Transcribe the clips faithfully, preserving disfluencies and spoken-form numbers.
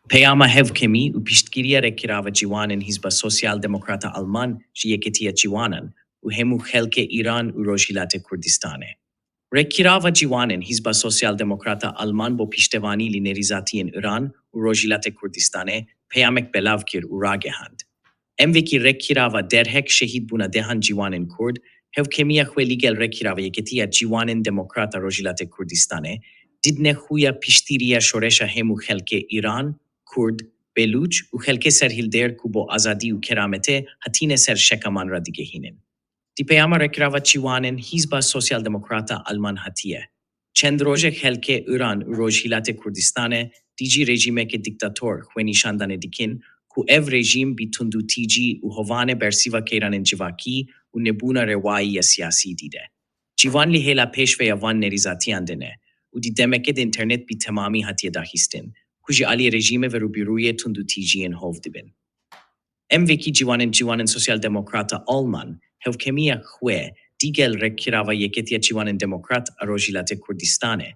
Peyama hevkemî û piştgiriya rêkirava ciwanên Hizba Sosyal Demokrata Alman ji Yeketiya Ciwanan û hemû xelkê Îran û Rojhilatê Kurdistanê. Rêkirava ciwanên Hizba Sosyal Demokrata Alman bo piştevanî li nêrîzatiyên Îran û Rojhilatê Kurdistanê peyamek belav kir û ragehand. Em vekî rêkirava derhek şehîd bûna dehan ciwanên Kurd, hevkemiya xwe li gel rêkirava Yeketiya Ciwanên Demokrata Rojhilatê Kurdistanê, didine xuya piştgiriya şoreşa hemû xelkê Îran, Kurd, Belûç û xelkê serhildêr ku bo azadî û kerametê hatine ser şekaman radigehînin. Di peyama rêkirava ciwanên Hizba Sosyal Demokrata Alman hatiye. Çend rojek xelkê Îran û Rojhilatê Kurdistanê dîcî rejîmeke dîktator xwe nîşan dane dikin ku ev rejîm bi tundûtîcî û hovane bersiva keyranên civakî û nebûna rewayî ya siyasî dide. Ciwan li hêla pêşveya van nêrîzatiyan de ne û di demeke de înternet bi temamî hatiye daxistin ku ji alî rejîmê ve rûbirûyê tundûtîciyên hov dibin. Em vekî ciwanên ciwanên Sosyal Demokrata Alman hevkemiya xwe digel rêkirava Yeketiya Ciwanên Demokrat a Rojhilatê Kurdistanê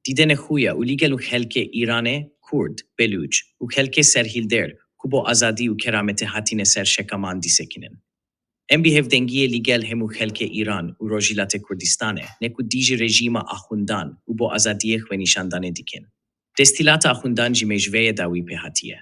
didene xuya û ligel û xelkê Îranê, Kurd, Belûç û xelkê serhildêr ku bo azadî û kerametê hatine ser şekaman disekinin. Em bi hevdengiyê ligel hemû xelkê Îran û Rojhilatê Kurdistanê ne ku dîjî rejîma axundan û bo azadiyê xwe nîşan dane dikin. Destîlata axundan ji mêjveyê dawî pê hatiye.